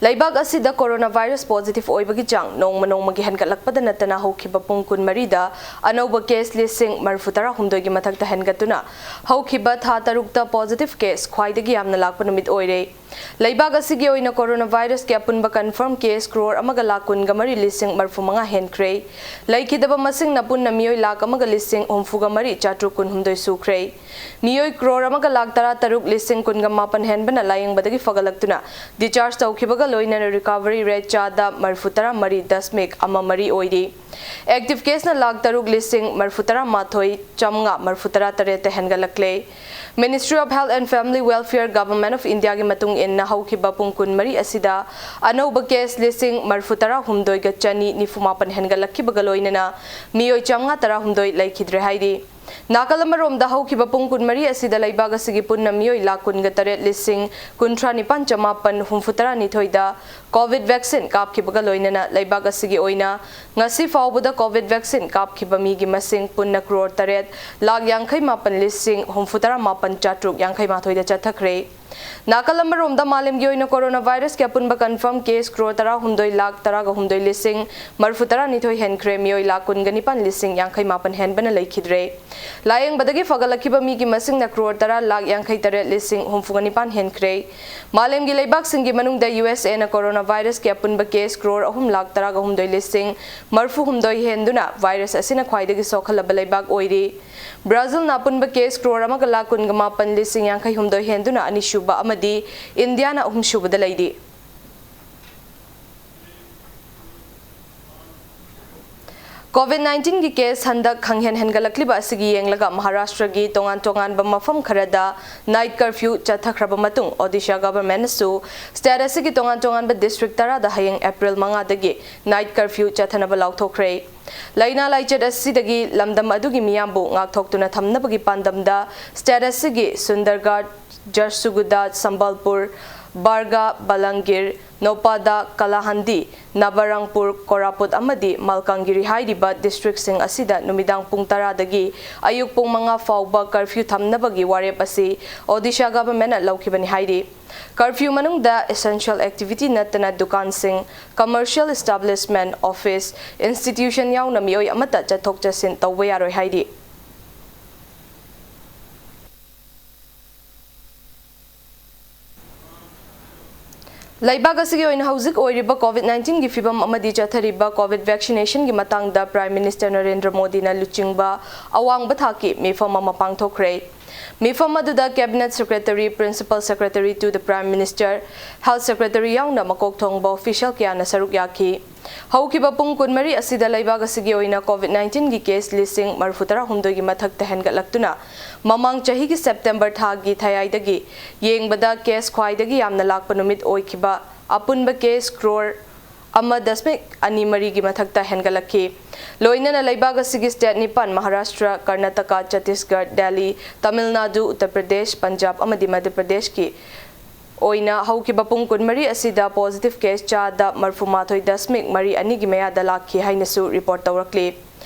ꯂꯩꯕꯥꯛ ꯑꯁꯤꯗ coronavirus positive ꯑꯣꯏꯕꯒꯤ ꯆꯥꯡ ꯅꯣꯡꯃ ꯅꯣꯡꯃꯒꯤ ꯍꯦꯟꯒꯠꯂꯛꯄꯗ ꯅꯠꯇꯅ ꯍꯧꯈꯤꯕ ꯄꯨꯡ ꯀꯨꯟꯃꯔꯤꯗ ꯑꯅꯧꯕ case ꯂꯤꯁꯤꯡ ꯃꯔꯤꯐꯨ ꯇꯔꯥꯍꯨꯝꯗꯣꯏꯒꯤ ꯃꯊꯛꯇ ꯍꯦꯟꯒꯠꯇꯨꯅ ꯍꯧꯈꯤꯕ ꯊꯥ ꯇꯔꯨꯛꯇ positive case ꯈ꯭ꯋꯥꯏꯗꯒꯤ ꯌꯥꯝꯅ ꯂꯥꯛꯄ ꯅꯨꯃꯤꯠ ꯑꯣꯏꯔꯦ꯫ ꯂꯩꯕꯥꯛ ꯑꯁꯤꯒꯤ ꯑꯣꯏꯅ coronavirusꯀꯤ ꯑꯄꯨꯟꯕ confirm case crore ꯑꯃꯒ ꯂꯥꯈ ꯀꯨꯟꯒ ꯃꯔꯤ ꯂꯤꯁꯤꯡ ꯃꯔꯤꯐꯨ ꯃꯉꯥ ꯍꯦꯟꯈ꯭ꯔꯦ꯫ ꯂꯩꯈꯤꯗꯕ ꯃꯁꯤꯡꯅ ꯄꯨꯟꯅ ꯃꯤꯑꯣꯏ ꯂꯥꯈ ꯑꯃꯒ ꯂꯤꯁꯤꯡ ꯍꯨꯝꯐꯨꯒ ꯃꯔꯤ ꯆꯥꯇ꯭ꯔꯨꯛ ꯀꯨꯟꯍꯨꯝꯗꯣꯏ ꯁꯨꯈ꯭ꯔꯦ꯫ ꯃꯤꯑꯣꯏ crore ꯑꯃꯒ ꯂꯥꯈ ꯇꯔꯥ ꯇꯔꯨꯛ ꯂꯤꯁꯤꯡ ꯀꯨꯟꯒ ꯃꯥꯄꯟ ꯍꯦꯟꯕꯅ ꯂꯥꯌꯦꯡꯕꯗꯒꯤ ꯐꯒꯠꯂꯛꯇꯨꯅ discharge ꯇꯧꯈꯤꯕꯒ ꯂꯣꯏꯅꯅ recovery rate ꯆꯥꯗ ꯃꯔꯤꯐꯨ ꯇꯔꯥ ꯃꯔꯤ ꯗꯁꯃꯤꯛ ꯑꯃ ꯃꯔꯤ ꯑꯣꯏꯔꯤ꯫ Active caseꯅ ꯂꯥꯈ ꯇꯔꯨꯛ ꯂꯤꯁꯤꯡ ꯃꯔꯤꯐꯨ ꯇꯔꯥ ꯃꯥꯊꯣꯏ ꯆꯥꯝꯃꯉꯥ ꯃꯔꯤꯐꯨ ꯇꯔꯥ ꯇꯔꯦꯠꯇ ꯍꯦꯟꯒꯠꯂꯛꯂꯦ꯫ Ministry of Health and Family Welfare, Government of Indiaꯒꯤ ꯃꯇꯨꯡ ꯏꯟꯅ ꯍꯧꯈꯤꯕ ꯄꯨꯡ ꯀꯨꯟꯃꯔꯤ ꯑꯁꯤꯗ ꯑꯅꯧꯕ case ꯂꯤꯁꯤꯡ ꯃꯔꯤꯐꯨ ꯇꯔꯥ ꯍꯨꯝꯗꯣꯏꯒ ꯆꯅꯤ ꯅꯤꯐꯨ ꯃꯥꯄꯟ ꯍꯦꯟꯒꯠꯂꯛꯈꯤꯕꯒ ꯂꯣꯏꯅꯅ ꯃꯤꯑꯣꯏ ꯆꯥꯝꯃꯉꯥ ꯇꯔꯥꯍꯨꯝꯗꯣꯏ ꯂꯩꯈꯤꯗ꯭ꯔꯦ ꯍꯥꯏꯔꯤ꯫ ꯅꯥꯀꯜ ꯑꯃꯔꯣꯝꯗ, ꯍꯧꯈꯤꯕ ꯄꯨꯡ ꯀꯨꯟꯃꯔꯤ ꯑꯁꯤꯗ ꯂꯩꯕꯥꯛ ꯑꯁꯤꯒꯤ ꯄꯨꯟꯅ ꯃꯤꯑꯣꯏ ꯂꯥꯈ ꯀꯨꯟꯒ ꯇꯔꯦꯠ ꯂꯤꯁꯤꯡ ꯀꯨꯟꯊ꯭ꯔꯥ ꯅꯤꯄꯥꯟ ꯆꯃꯥꯄꯟ ꯍꯨꯝꯐꯨ ꯇꯔꯥꯅꯤꯊꯣꯏꯗ COVID vaccine ꯀꯥꯞꯈꯤꯕꯒ ꯂꯣꯏꯅꯅ ꯂꯩꯕꯥꯛ ꯑꯁꯤꯒꯤ ꯑꯣꯏꯅ ꯉꯁꯤ ꯐꯥꯎꯕꯗ COVID vaccine ꯀꯥꯞꯈꯤꯕ ꯃꯤꯒꯤ ꯃꯁꯤꯡ ꯄꯨꯟꯅ ꯀ꯭ꯔꯣꯔ ꯇꯔꯦꯠ ꯂꯥꯈ ꯌꯥꯡꯈꯩ ꯃꯥꯄꯟ ꯂꯤꯁꯤꯡ ꯍꯨꯝꯐꯨ ꯇꯔꯥ ꯃꯥꯄꯟ ꯆꯥꯇ꯭ꯔꯨꯛ ꯌꯥꯡꯈꯩ ꯃꯥꯊꯣꯏꯗ ꯆꯠꯊꯈ꯭ꯔꯦ꯫ ꯅꯥꯀꯜ ꯑꯃꯔꯣꯝꯗ, ꯃꯥꯂꯦꯝꯒꯤ ꯑꯣꯏꯅ ꯀꯣꯔꯣꯅꯥ ꯚꯥꯏꯔꯁꯀꯤ ꯑꯄꯨꯟꯕ ꯀꯟꯐꯥꯔꯝ ꯀꯦꯁ ꯀ꯭ꯔꯣꯔ ꯇꯔꯥꯍꯨꯝꯗꯣꯏ ꯂꯥꯈ ꯇꯔꯥꯒ ꯍꯨꯝꯗꯣꯏ ꯂꯤꯁꯤꯡ ꯃꯔꯤꯐꯨ ꯇꯔꯥꯅꯤꯊꯣꯏ ꯍꯦꯟꯈ꯭ꯔꯦ, ꯃꯤꯑꯣꯏ ꯂꯥꯈ ꯀꯨꯟꯒ ꯅꯤꯄꯥꯟ ꯂꯤꯁꯤꯡ ꯌꯥꯡꯈꯩ ꯃꯥꯄꯟ ꯍꯦꯟꯕꯅ ꯂꯩꯈꯤꯗ꯭ꯔꯦ꯫ ꯂꯥꯌꯦꯡꯕꯗꯒꯤ ꯐꯒꯠꯂꯛꯈꯤꯕ ꯃꯤꯒꯤ ꯃꯁꯤꯡꯅ ꯀ꯭ꯔꯣꯔ ꯇꯔꯥ ꯂꯥꯈ ꯌꯥꯡꯈꯩ ꯇꯔꯦꯠ ꯂꯤꯁꯤꯡ ꯍꯨꯝꯐꯨꯒ ꯅꯤꯄꯥꯟ ꯍꯦꯟꯈ꯭ꯔꯦ꯫ ꯃꯥꯂꯦꯝꯒꯤ ꯂꯩꯕꯥꯛꯁꯤꯡꯒꯤ ꯃꯅꯨꯡꯗ ꯌꯨ ꯑꯦꯁ ꯑꯦꯅ ꯀꯣꯔꯣꯅꯥ ꯚꯥꯏꯔꯁꯀꯤ ꯑꯄꯨꯟꯕ ꯀꯦꯁ ꯀ꯭ꯔꯣꯔ ꯑꯍꯨꯝ ꯂꯥꯈ ꯇꯔꯥꯒ ꯍꯨꯝꯗꯣꯏ ꯂꯤꯁꯤꯡ ꯃꯔꯤꯐꯨ ꯍꯨꯝꯗꯣꯏ ꯍꯦꯟꯗꯨꯅ ꯚꯥꯏꯔꯁ ꯑꯁꯤꯅ ꯈ꯭ꯋꯥꯏꯗꯒꯤ ꯁꯣꯛꯍꯜꯂꯕ ꯂꯩꯕꯥꯛ ꯑꯣꯏꯔꯤ꯫ ꯕ꯭ꯔꯥꯖꯤꯜꯅ ꯑꯄꯨꯟꯕ ꯀꯦꯁ ꯀ꯭ꯔꯣꯔ ꯑꯃꯒ ꯂꯥꯈ ꯀꯨꯟꯒ ꯃꯥꯄꯟ ꯂꯤꯁꯤꯡ ꯌꯥꯡꯈꯩ ꯍꯨꯝꯗꯣꯏ ꯍꯦꯟꯗꯨꯅ ꯑꯅꯤꯁꯨꯕ ꯑꯃꯗꯤ ꯏꯟꯗꯤꯌꯥꯅ ꯑꯍꯨꯝꯁꯨꯕꯗ ꯂꯩꯔꯤ꯫ COVID nineteen ꯒꯤ ꯀꯦꯁ ꯍꯟꯗꯛ ꯈꯪꯍꯦꯟ ꯍꯦꯟꯒꯠꯂꯛꯂꯤꯕ ꯑꯁꯤꯒꯤ ꯌꯦꯡꯂꯒ ꯃꯍꯥꯔꯥꯁꯇ꯭ꯔꯒꯤ ꯇꯣꯉꯥꯟ ꯇꯣꯉꯥꯟꯕ ꯃꯐꯝ ꯈꯔꯗ ꯅꯥꯏꯠ ꯀꯔꯐ꯭ꯌꯨ ꯆꯠꯊꯈ꯭ꯔꯕ ꯃꯇꯨꯡ, ꯑꯣꯗꯤꯁꯥ ꯒꯚꯔꯟꯃꯦꯟꯠꯅꯁꯨ ꯁ꯭ꯇꯦꯠ ꯑꯁꯤꯒꯤ ꯇꯣꯉꯥꯟ ꯇꯣꯉꯥꯟꯕ ꯗꯤꯁꯇ꯭ꯔꯤꯛ ꯇꯔꯥꯗ ꯍꯌꯦꯡ ꯑꯦꯄ꯭ꯔꯤꯜ ꯃꯉꯥꯗꯒꯤ ꯅꯥꯏꯠ ꯀꯔꯐ꯭ꯌꯨ ꯆꯠꯊꯅꯕ ꯂꯥꯎꯊꯣꯛꯈ꯭ꯔꯦ꯫ ꯂꯥꯏꯅꯥ ꯂꯥꯏꯆꯠ ꯑꯁꯤꯗꯒꯤ ꯂꯝꯗꯝ ꯑꯗꯨꯒꯤ ꯃꯤꯌꯥꯝꯕꯨ ꯉꯥꯛꯊꯣꯛꯇꯨꯅ ꯊꯝꯅꯕꯒꯤ ꯄꯥꯟꯗꯝꯗ ꯁ꯭ꯇꯦꯠ ꯑꯁꯤꯒꯤ ꯁꯨꯟꯗꯔꯒꯥꯔ, ꯖꯔꯁꯨꯒꯨꯗꯥ, ꯁꯝꯕꯜꯄꯨꯔ, ꯕꯥꯔꯒꯥ, ꯕꯂꯪꯒꯤꯔ, ꯅꯣꯄꯥꯗꯥ, ꯀꯂꯥꯍꯟꯗꯤ, ꯅꯕꯔꯪꯄꯨꯔ, ꯀꯣꯔꯥꯄꯨꯠ ꯑꯃꯗꯤ ꯃꯜꯀꯪꯒꯤꯔꯤ ꯍꯥꯏꯔꯤꯕ ꯗꯤꯁꯇ꯭ꯔꯤꯛꯁꯤꯡ ꯑꯁꯤꯗ ꯅꯨꯃꯤꯗꯥꯡ ꯄꯨꯡ ꯇꯔꯥꯗꯒꯤ ꯑꯌꯨꯛ ꯄꯨꯡ ꯃꯉꯥ ꯐꯥꯎꯕ ꯀꯔꯐ꯭ꯌꯨ ꯊꯝꯅꯕꯒꯤ ꯋꯥꯔꯦꯞ ꯑꯁꯤ ꯑꯣꯗꯤꯁꯥ ꯒꯚꯔꯟꯃꯦꯟꯠꯅ ꯂꯧꯈꯤꯕꯅꯤ ꯍꯥꯏꯔꯤ꯫ ꯀꯔꯐ꯭ꯌꯨ ꯃꯅꯨꯡꯗ essential activity ꯅꯠꯇꯅ ꯗꯨꯀꯥꯟꯁꯤꯡ, commercial establishment, office, institution ꯌꯥꯎꯅ ꯃꯤꯑꯣꯏ ꯑꯃꯠꯇ ꯆꯠꯊꯣꯛ ꯆꯠꯁꯤꯟ ꯇꯧꯕ ꯌꯥꯔꯣꯏ ꯍꯥꯏꯔꯤ꯫ ꯂꯩꯕꯥꯛ ꯑꯁꯤꯒꯤ ꯑꯣꯏꯅ ꯍꯧꯖꯤꯛ ꯑꯣꯏꯔꯤꯕ COVID nineteen ꯒꯤ ꯐꯤꯚꯝ ꯑꯃꯗꯤ ꯆꯠꯊꯔꯤꯕ COVID vaccination ꯒꯤ ꯃꯇꯥꯡꯗ Prime Minister ꯅꯔꯦꯟꯗ꯭ꯔ ꯃꯣꯗꯤꯅ ꯂꯨꯆꯤꯡꯕ ꯑꯋꯥꯡꯕ ꯊꯥꯛꯀꯤ ꯃꯤꯐꯝ ꯑꯃ ꯄꯥꯡꯊꯣꯛꯈ꯭ꯔꯦ꯫ ꯃꯤꯐꯝ ꯑꯗꯨꯗ Cabinet Secretary, Principal Secretary to the Prime Minister, Health Secretary ꯌꯥꯎꯅ ꯃꯀꯣꯛ ꯊꯣꯡꯕ official ꯀꯌꯥꯅ ꯁꯔꯨꯛ ꯌꯥꯈꯤ꯫ ꯍꯧꯈꯤꯕ ꯄꯨꯡ ꯀꯨꯟꯃꯔꯤ ꯑꯁꯤꯗ ꯂꯩꯕꯥꯛ ꯑꯁꯤꯒꯤ ꯑꯣꯏꯅ COVID nineteen ꯒꯤ ꯀꯦꯁ ꯂꯤꯁꯤꯡ ꯃꯔꯤꯐꯨ ꯇꯔꯥꯍꯨꯝꯗꯣꯏꯒꯤ ꯃꯊꯛꯇ ꯍꯦꯟꯒꯠꯂꯛꯇꯨꯅ ꯃꯃꯥꯡ ꯆꯍꯤꯒꯤ ꯁꯦꯞꯇꯦꯝꯕꯔ ꯊꯥꯒꯤ ꯊꯌꯥꯏꯗꯒꯤ ꯌꯦꯡꯕꯗ ꯀꯦꯁ ꯈ꯭ꯋꯥꯏꯗꯒꯤ ꯌꯥꯝꯅ ꯂꯥꯛꯄ ꯅꯨꯃꯤꯠ ꯑꯣꯏꯈꯤꯕ ꯑꯄꯨꯟꯕ ꯀꯦꯁ ꯀ꯭ꯔꯣꯔ ꯑꯃ ꯗꯁꯃꯤꯛ ꯑꯅꯤ ꯃꯔꯤꯒꯤ ꯃꯊꯛꯇ ꯍꯦꯟꯒꯠꯂꯛꯈꯤ꯫ ꯂꯣꯏꯅꯅ ꯂꯩꯕꯥꯛ ꯑꯁꯤꯒꯤ state ꯅꯤꯄꯥꯟ, ꯃꯍꯥꯔꯥꯁꯇ꯭ꯔ, ꯀꯔꯅꯥꯇꯀꯥ, ꯆꯇꯤꯁꯒꯔ, ꯗꯦꯜꯂꯤ, ꯇꯥꯃꯤꯜ ꯅꯥꯗꯨ, ꯎꯠꯇꯔ ꯄ꯭ꯔꯗꯦꯁ, ꯄꯟꯖꯥꯕ ꯑꯃꯗꯤ ꯃꯙ꯭ꯌ ꯄ꯭ꯔꯗꯦꯁꯀꯤ ꯑꯣꯏꯅ ꯍꯧꯈꯤꯕ ꯄꯨꯡ ꯀꯨꯟꯃꯔꯤ ꯑꯁꯤꯗ positive case ꯆꯥꯗ ꯃꯔꯤꯐꯨꯃꯥꯊꯣꯏ ꯗꯁꯃꯤꯛ ꯃꯔꯤ ꯑꯅꯤꯒꯤ ꯃꯌꯥꯗ ꯂꯥꯛꯈꯤ ꯍꯥꯏꯅꯁꯨ report ꯇꯧꯔꯛꯂꯤ꯫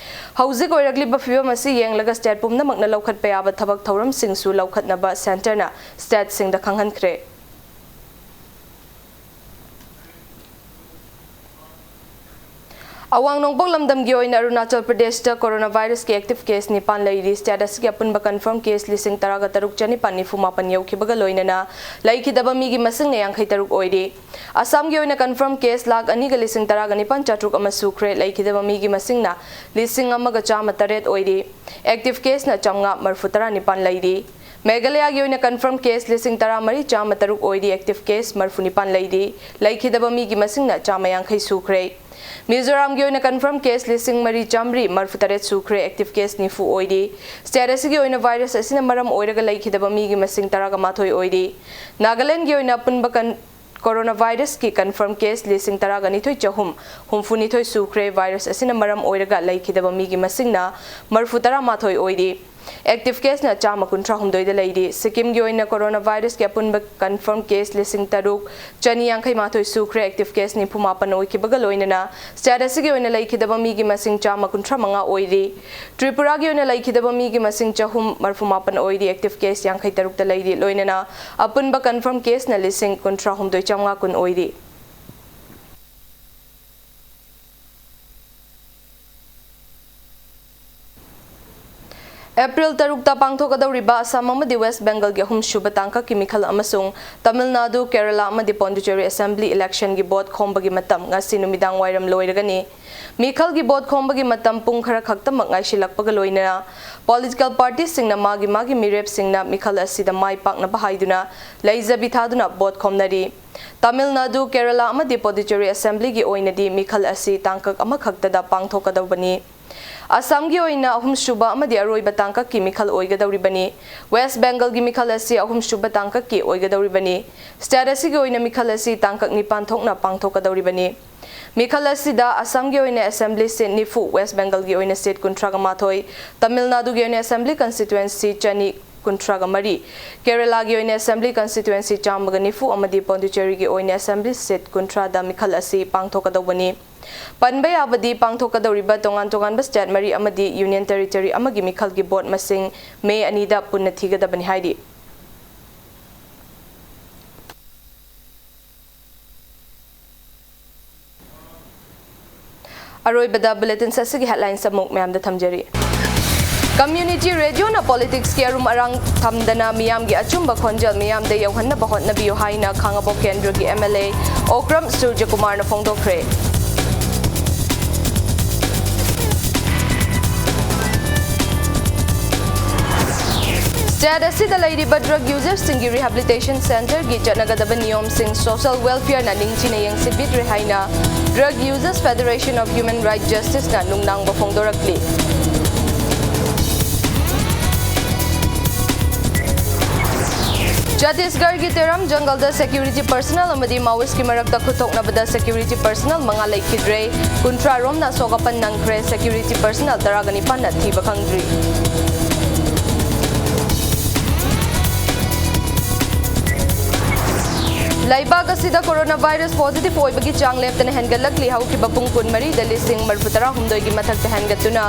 ꯍꯧꯖꯤꯛ ꯑꯣꯏꯔꯛꯂꯤꯕ ꯐꯤꯕꯝ ꯑꯁꯤ ꯌꯦꯡꯂꯒ state ꯄꯨꯝꯅꯃꯛꯅ ꯂꯧꯈꯠꯄ ꯌꯥꯕ ꯊꯕꯛ ꯊꯧꯔꯝꯁꯤꯡꯁꯨ ꯂꯧꯈꯠꯅꯕ centreꯅ stateꯁꯤꯡꯗ ꯈꯪꯍꯟꯈ꯭ꯔꯦ꯫ ꯑꯋꯥꯡ ꯅꯣꯡꯄꯣꯛ ꯂꯝꯗꯝꯒꯤ ꯑꯣꯏꯅ ꯑꯔꯨꯅꯥꯆꯜ ꯄ꯭ꯔꯗꯦꯁꯇ coronavirusꯀꯤ active case ꯅꯤꯄꯥꯟ ꯂꯩꯔꯤ꯫ State ꯑꯁꯤꯒꯤ ꯑꯄꯨꯟꯕ confirm case ꯂꯤꯁꯤꯡ ꯇꯔꯥꯒ ꯇꯔꯨꯛ ꯆꯅꯤꯄꯥꯟ ꯅꯤꯐꯨ ꯃꯥꯄꯟ ꯌꯧꯈꯤꯕꯒ ꯂꯣꯏꯅꯅ ꯂꯩꯈꯤꯗꯕ ꯃꯤꯒꯤ ꯃꯁꯤꯡꯅ ꯌꯥꯡꯈꯩ ꯇꯔꯨꯛ ꯑꯣꯏꯔꯤ꯫ ꯑꯁꯥꯝꯒꯤ ꯑꯣꯏꯅ confirm case ꯂꯥꯈ ꯑꯅꯤꯒ ꯂꯤꯁꯤꯡ ꯇꯔꯥꯒ ꯅꯤꯄꯥꯟ ꯆꯥꯇ꯭ꯔꯨꯛ ꯑꯃ ꯁꯨꯈ꯭ꯔꯦ꯫ ꯂꯩꯈꯤꯗꯕ ꯃꯤꯒꯤ ꯃꯁꯤꯡꯅ ꯂꯤꯁꯤꯡ ꯑꯃꯒ ꯆꯥꯝꯃ ꯇꯔꯦꯠ ꯑꯣꯏꯔꯤ꯫ Active caseꯅ ꯆꯥꯝꯃꯉꯥ ꯃꯔꯤꯐꯨ ꯇꯔꯥꯅꯤꯄꯥꯟ ꯂꯩꯔꯤ꯫ ꯃꯦꯘꯥꯂꯌꯥꯒꯤ ꯑꯣꯏꯅ confirm case ꯂꯤꯁꯤꯡ ꯇꯔꯥꯃꯔꯤ ꯆꯥꯝꯃ ꯇꯔꯨꯛ ꯑꯣꯏꯔꯤ, active case ꯃꯔꯤꯐꯨ ꯅꯤꯄꯥꯟ ꯂꯩꯔꯤ꯫ ꯂꯩꯈꯤꯗꯕ ꯃꯤꯒꯤ ꯃꯁꯤꯡꯅ ꯆꯥꯝꯃ ꯌꯥꯡꯈꯩ ꯁꯨꯈ꯭ꯔꯦ꯫ ꯃꯤꯖꯣꯔꯥꯝꯒꯤ ꯑꯣꯏꯅ confirm case ꯂꯤꯁꯤꯡ ꯃꯔꯤ ꯆꯥꯝꯃꯔꯤ ꯃꯔꯤꯐꯨ ꯇꯔꯦꯠ ꯁꯨꯈ꯭ꯔꯦ, active case ꯅꯤꯐꯨ ꯑꯣꯏꯔꯤ꯫ State ꯑꯁꯤꯒꯤ ꯑꯣꯏꯅ virus ꯑꯁꯤꯅ ꯃꯔꯝ ꯑꯣꯏꯔꯒ ꯂꯩꯈꯤꯗꯕ ꯃꯤꯒꯤ ꯃꯁꯤꯡ ꯇꯔꯥꯒ ꯃꯥꯊꯣꯏ ꯑꯣꯏꯔꯤ꯫ ꯅꯥꯒꯥꯂꯦꯟꯒꯤ ꯑꯣꯏꯅ ꯑꯄꯨꯟꯕ con-, coronavirusꯀꯤ confirm case ꯂꯤꯁꯤꯡ ꯇꯔꯥꯒ ꯅꯤꯊꯣꯏ ꯆꯍꯨꯝ ꯍꯨꯝꯐꯨ ꯅꯤꯊꯣꯏ ꯁꯨꯈ꯭ꯔꯦ꯫ Virus ꯑꯁꯤꯅ ꯃꯔꯝ ꯑꯣꯏꯔꯒ ꯂꯩꯈꯤꯗꯕ ꯃꯤꯒꯤ ꯃꯁꯤꯡꯅ ꯃꯔꯤꯐꯨ ꯇꯔꯥꯃꯥꯊꯣꯏ ꯑꯣꯏꯔꯤ꯫ Active caseꯅ ꯆꯥꯝꯃ ꯀꯨꯟꯊ꯭ꯔꯥ ꯍꯨꯝꯗꯣꯏꯗ ꯂꯩꯔꯤ꯫ ꯁꯤꯛꯀꯤꯝꯒꯤ ꯑꯣꯏꯅ coronavirusꯀꯤ ꯑꯄꯨꯟꯕ confirm case ꯂꯤꯁꯤꯡ ꯇꯔꯨꯛ ꯆꯅꯤ ꯌꯥꯡꯈꯩ ꯃꯥꯊꯣꯏ ꯁꯨꯈ꯭ꯔꯦ꯫ Active case ꯅꯤꯐꯨ ꯃꯥꯄꯟ ꯑꯣꯏꯈꯤꯕꯒ ꯂꯣꯏꯅꯅ state ꯑꯁꯤꯒꯤ ꯑꯣꯏꯅ ꯂꯩꯈꯤꯗꯕ ꯃꯤꯒꯤ ꯃꯁꯤꯡ ꯆꯥꯝꯃ ꯀꯨꯟꯊ꯭ꯔꯥ ꯃꯉꯥ ꯑꯣꯏꯔꯤ꯫ ꯇ꯭ꯔꯤꯄꯨꯔꯥꯒꯤ ꯑꯣꯏꯅ ꯂꯩꯈꯤꯗꯕ ꯃꯤꯒꯤ ꯃꯁꯤꯡ ꯆꯍꯨꯝ ꯃꯔꯤꯐꯨ ꯃꯥꯄꯟ ꯑꯣꯏꯔꯤ꯫ Active case ꯌꯥꯡꯈꯩ ꯇꯔꯨꯛꯇ ꯂꯩꯔꯤ꯫ ꯂꯣꯏꯅꯅ ꯑꯄꯨꯟꯕ confirm caseꯅ ꯂꯤꯁꯤꯡ ꯀꯨꯟꯊ꯭ꯔꯥ ꯍꯨꯝꯗꯣꯏ ꯆꯥꯝꯃꯉꯥ ꯀꯨꯟ ꯑꯣꯏꯔꯤ꯫ ꯑꯦꯄ꯭ꯔꯤꯜ ꯇꯔꯨꯛꯇ ꯄꯥꯡꯊꯣꯛꯀꯗꯧꯔꯤꯕ ꯑꯁꯥꯝ ꯑꯃꯗꯤ ꯋꯦꯁ ꯕꯦꯡꯒꯜꯒꯤ ꯑꯍꯨꯝꯁꯨꯕ ꯇꯥꯡꯀꯛꯀꯤ ꯃꯤꯈꯜ ꯑꯃꯁꯨꯡ ꯇꯥꯃꯤꯜ ꯅꯥꯗꯨ, ꯀꯦꯔꯂꯥ ꯑꯃꯗꯤ ꯄꯣꯟꯗꯨꯆꯦꯔꯤ assembly electionꯒꯤ vote ꯈꯣꯝꯕꯒꯤ ꯃꯇꯝ ꯉꯁꯤ ꯅꯨꯃꯤꯗꯥꯡ ꯋꯥꯏꯔꯝ ꯂꯣꯏꯔꯒꯅꯤ꯫ ꯃꯤꯈꯜꯒꯤ vote ꯈꯣꯝꯕꯒꯤ ꯃꯇꯝ ꯄꯨꯡ ꯈꯔ ꯈꯛꯇꯃꯛ ꯉꯥꯏꯁꯤꯜꯂꯛꯄꯒ ꯂꯣꯏꯅꯅ political partyꯁꯤꯡꯅ ꯃꯥꯒꯤ ꯃꯥꯒꯤ ꯃꯤꯔꯦꯞꯁꯤꯡꯅ ꯃꯤꯈꯜ ꯑꯁꯤꯗ ꯃꯥꯏ ꯄꯥꯛꯅꯕ ꯍꯥꯏꯗꯨꯅ ꯂꯩꯖꯕꯤ ꯊꯥꯗꯨꯅ vote ꯈꯣꯝꯅꯔꯤ꯫ ꯇꯥꯃꯤꯜ ꯅꯥꯗꯨ, ꯀꯦꯔꯂꯥ ꯑꯃꯗꯤ ꯄꯣꯟꯗꯨꯆꯦꯔꯤ assemblyꯒꯤ ꯑꯣꯏꯅꯗꯤ ꯃꯤꯈꯜ ꯑꯁꯤ ꯇꯥꯡꯀꯛ ꯑꯃꯈꯛꯇꯗ ꯄꯥꯡꯊꯣꯛꯀꯗꯧꯕꯅꯤ꯫ ꯑꯁꯥꯝꯒꯤ ꯑꯣꯏꯅ ꯑꯍꯨꯝꯁꯨꯕ ꯑꯃꯗꯤ ꯑꯔꯣꯏꯕ ꯇꯥꯡꯀꯛꯀꯤ ꯃꯤꯈꯜ ꯑꯣꯏꯒꯗꯧꯔꯤꯕꯅꯤ꯫ ꯋꯦꯁ ꯕꯦꯡꯒꯜꯒꯤ ꯃꯤꯈꯜ ꯑꯁꯤ ꯑꯍꯨꯝꯁꯨꯕ ꯇꯥꯡꯀꯛꯀꯤ ꯑꯣꯏꯒꯗꯧꯔꯤꯕꯅꯤ꯫ ꯁ꯭ꯇꯦꯠ ꯑꯁꯤꯒꯤ ꯑꯣꯏꯅ ꯃꯤꯈꯜ ꯑꯁꯤ ꯇꯥꯡꯀꯛ ꯅꯤꯄꯥꯟ ꯊꯣꯛꯅ ꯄꯥꯡꯊꯣꯛꯀꯗꯧꯔꯤꯕꯅꯤ꯫ ꯃꯤꯈꯜ ꯑꯁꯤꯗ ꯑꯁꯥꯝꯒꯤ ꯑꯣꯏꯅ ꯑꯦꯁꯦꯝꯕ꯭ꯂꯤ ꯁꯤꯠ ꯅꯤꯐꯨ, ꯋꯦꯁ ꯕꯦꯡꯒꯜꯒꯤ ꯑꯣꯏꯅ ꯁꯤꯠ ꯀꯨꯟꯊ꯭ꯔꯥꯒ ꯃꯥꯊꯣꯏ, ꯇꯥꯃꯤꯜ ꯅꯥꯗꯨꯒꯤ ꯑꯣꯏꯅ ꯑꯦꯁꯦꯝꯕ꯭ꯂꯤ ꯀꯟꯁꯇꯤꯇ꯭ꯋꯦꯟꯁꯤ ꯆꯅꯤ ꯀꯨꯟꯊ꯭ꯔꯥꯒ ꯃꯔꯤ, ꯀꯦꯔꯦꯂꯥꯒꯤ ꯑꯣꯏꯅ ꯑꯦꯁꯦꯝꯕ꯭ꯂꯤ ꯀꯟꯁꯇꯤꯇ꯭ꯋꯦꯟꯁꯤ ꯆꯥꯝꯃꯒ ꯅꯤꯐꯨ ꯑꯃꯗꯤ ꯄꯣꯟꯗꯨꯆꯦꯔꯤꯒꯤ ꯑꯣꯏꯅ ꯑꯦꯁꯦꯝꯕ꯭ꯂꯤ ꯁꯤꯠ ꯀꯨꯟꯊ꯭ꯔꯥꯗ ꯃꯤꯈꯜ ꯑꯁꯤ ꯄꯥꯡꯊꯣꯛꯀꯗꯧꯕꯅꯤ꯫ ꯄꯟꯕ ꯌꯥꯕꯗꯤ, ꯄꯥꯡꯊꯣꯛꯀꯗꯧꯔꯤꯕ ꯇꯣꯉꯥꯟ ꯇꯣꯉꯥꯟꯕ ꯁ꯭ꯇꯦꯠ ꯃꯔꯤ ꯑꯃꯗꯤ ꯌꯨꯅꯤꯌꯟ ꯇꯦꯔꯤꯇꯣꯔꯤ ꯑꯃꯒꯤ ꯃꯤꯈꯜꯒꯤ ꯚꯣꯠ ꯃꯁꯤꯡ ꯃꯦ ꯑꯅꯤꯗ ꯄꯨꯟꯅ ꯊꯤꯒꯗꯕꯅꯤ ꯍꯥꯏꯔꯤ꯫ ꯑꯔꯣꯏꯕꯗ ꯕꯨꯂꯦꯇꯤꯟꯁ ꯑꯁꯤꯒꯤ ꯍꯦꯗꯂꯥꯏꯟꯁ ꯑꯃꯨꯛ ꯃꯌꯥꯝꯗ ꯊꯝꯖꯔꯤ꯫ ꯀꯝꯃ꯭ꯌꯨꯅꯤꯇꯤ ꯔꯦꯗꯤꯑꯣꯅ ꯄꯣꯂꯤꯇꯤꯛꯁꯀꯤ ꯑꯔꯨꯝ ꯑꯔꯥꯡ ꯊꯝꯗꯅ ꯃꯤꯌꯥꯝꯒꯤ ꯑꯆꯨꯝꯕ ꯈꯣꯟꯖꯦꯜ ꯃꯤꯌꯥꯝꯗ ꯌꯧꯍꯟꯅꯕ ꯍꯣꯠꯅꯕꯤꯌꯨ ꯍꯥꯏꯅ ꯈꯥꯉꯕꯣꯛ ꯀꯦꯟꯗ꯭ꯔꯒꯤ ꯑꯦꯝ ꯑꯦꯜ ꯑꯦ ꯑꯣꯀ꯭ꯔꯝ ꯁꯨꯔꯖꯀꯨꯃꯥꯔꯅ ꯐꯣꯡꯗꯣꯛꯈ꯭ꯔꯦ꯫ ꯁ꯭ꯇꯦꯠ ꯑꯁꯤꯗ ꯂꯩꯔꯤꯕ ꯗ꯭ꯔꯒ ꯌꯨꯖꯔꯁꯤꯡꯒꯤ ꯔꯤꯍꯦꯕꯤꯂꯤꯇꯦꯁꯟ ꯁꯦꯟꯇꯔꯒꯤ ꯆꯠꯅꯒꯗꯕ ꯅꯤꯌꯣꯝꯁꯤꯡ ꯁꯣꯁꯤꯌꯦꯜ ꯋꯦꯜꯐꯤꯌꯔꯅ ꯅꯤꯡꯊꯤꯅ ꯌꯦꯡꯁꯤꯟꯕꯤꯗ꯭ꯔꯦ ꯍꯥꯏꯅ drug users federation of human right ꯖꯁꯇꯤꯁꯅ ꯅꯨꯡꯅꯥꯡꯕ ꯐꯣꯡꯗꯣꯔꯛꯂꯤ꯫ ꯆꯇꯤꯁꯒꯔꯒꯤ ꯇꯦꯔꯥꯝ ꯖꯪꯒꯜꯗ ꯁꯦꯀ꯭ꯌꯨꯔꯤꯇꯤ ꯄꯔꯁꯅꯦꯜ ꯑꯃꯗꯤ ꯃꯥꯑꯣꯏꯁꯀꯤ ꯃꯔꯛꯇ ꯈꯨꯠꯊꯣꯛꯅꯕꯗ ꯁꯦꯀ꯭ꯌꯨꯔꯤꯇꯤ ꯄꯔꯁꯅꯦꯜ ꯃꯉꯥ ꯂꯩꯈꯤꯗ꯭ꯔꯦ꯫ ꯀꯨꯟꯊ꯭ꯔꯥ ꯔꯣꯝꯅ ꯑꯁꯣꯛ ꯑꯄꯟ ꯅꯪꯈ꯭ꯔꯦ꯫ ꯁꯦꯀ꯭ꯌꯨꯔꯤꯇꯤ ꯄꯔꯁꯅꯦꯜ ꯇꯔꯥꯒ ꯅꯤꯄꯥꯟꯅ ꯊꯤꯕ ꯈꯪꯗ꯭ꯔꯤ꯫ ꯂꯩꯕꯥꯛ ꯑꯁꯤꯗ ꯀꯣꯔꯣꯅꯥ ꯚꯥꯏꯔꯁ ꯄꯣꯖꯤꯇꯤꯚ ꯑꯣꯏꯕꯒꯤ ꯆꯥꯡ ꯂꯦꯞꯇꯅ ꯍꯦꯟꯒꯠꯂꯛꯂꯤ꯫ ꯍꯧꯈꯤꯕ ꯄꯨꯡ ꯀꯨꯟꯃꯔꯤꯗ ꯂꯤꯁꯤꯡ ꯃꯔꯤꯐꯨ ꯇꯔꯥꯍꯨꯝꯗꯣꯏꯒꯤ ꯃꯊꯛꯇ ꯍꯦꯟꯒꯠꯇꯨꯅ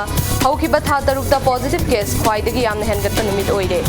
ꯍꯧꯈꯤꯕ ꯊꯥ ꯇꯔꯨꯛꯇ ꯄꯣꯖꯤꯇꯤꯚ ꯀꯦꯁ ꯈ꯭ꯋꯥꯏꯗꯒꯤ ꯌꯥꯝꯅ ꯍꯦꯟꯒꯠꯄ ꯅꯨꯃꯤꯠ ꯑꯣꯏꯔꯦ꯫